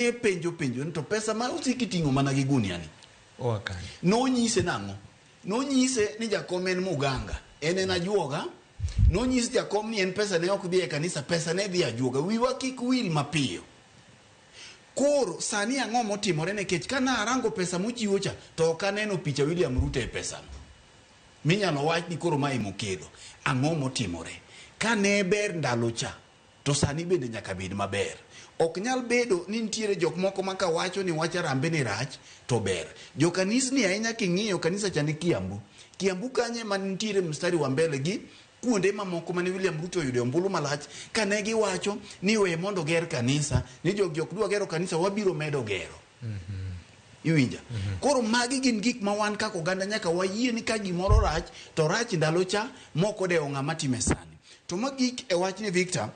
Penjo penjo ni to pesa ma osiki ting'o mana gi gunia ni Oa kanye? Nonyise nang'o? Nonyise ni jakom en muganga, en en ajuoga. Nonyis jakom ni en pesa ne ok dhi e kanisa, pesa ne dhi ajuoga. Wiwa kik wil mapiyo. Koro sani ang'o motimore? Nikech ka narango pesa mochiwo cha, to ok aneno picha William Ruto e pesano minyalo wach ni koro mae mokelo. Ang'o motimore? Ka ne ber ndalo cha, to sani bende nyaka bed maber. Ok nyal bedo ni nitiere jok moko ma kawacho ni wach Harambee ni rach to ber. Jokanisni ahinya king'iyo kanisa cha ni Kiambu. Kiambu kanye ma nitiere mstari wa mbele gi kuonde mamoko mane William Ruto oyude ombulu malach kane giwacho ni we mondo ger kanisa, ni jogi ok dwa gero kanisa, wabiro medo gero. Iwinja? Koro magi gin gik ma wan kaka oganda nyaka wayie ni ka gimoro rach to rach ndalo cha mok odewo ng'ama time sani. To mogik e wachni, Victor,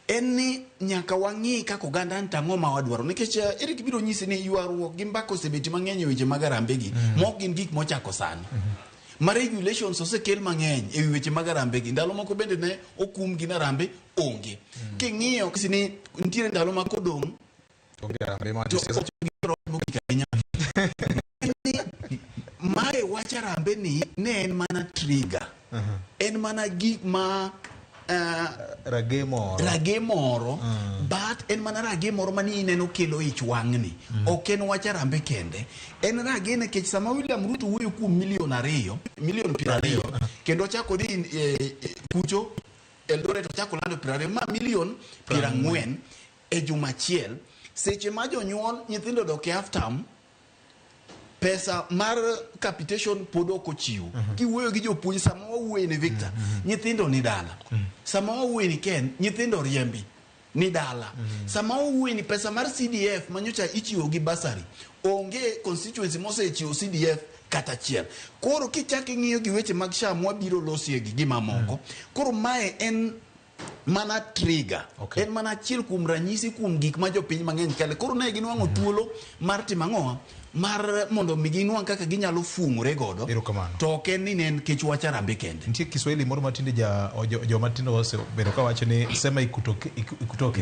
en ni nyaka wang'i kaka oganda ni to ang'o ma wadwaro, nikech Eric biro nyisi ni ywaruok gi mbaka osebet mang'eny e weche mag harambee gi mok gin gik mochako sani ma regulations osekel mang'eny e wi weche mag harambee gi. Ndalo moko bende ne okum gi ni harambee onge. King'iyo ni nitiere ndalo ma kodong' Onge harambee ma to josiasa mogik ahinya ni mae wach harambee ni ne en mana trigger, en mana gik ma rage moro. Rage moro, but en mana rage moro mani ineno kelo ich wang'ni. Ok en wach harambee kende, en rage nikech sama William Ruto wuoyo kuom milion 2, milion 20, kendo ochako dhi kucho Eldoret, ochako lando 20 ma milion 40 e juma achiel, seche ma jonyuol nyithindo dok e half term, pesa mar capitation pod ok ochiw. Kiwuoyo gi jopuonj sama wawuoye ni, Victor, nyithindo ni dala. Sama wawuoye ni, Ken, nyithindo riembi ni dala. Sama wawuoye ni pesa mar CDF manyocha ichiwo gi bursary onge, constituency mosechiwo CDF kata achiel. Koro kichak ing'iyo gi weche mag SHA mwabiro losie gi gimamoko, koro mae en mana trigger. En mana achiel kuom ranyisi kuom gik ma jopiny mang'eny kale. Koro ne ginwang'o thuolo mar timo ang'owa mar mondo mi ginwang' kaka ginyalo fuong'ore godo. Erokamano. To ok en ni ne en kech wach harambee kende. Nitie Kiswahili moro ma tinde joma tindo osebedo ka wacho ni sema ikutoke, ikutoke.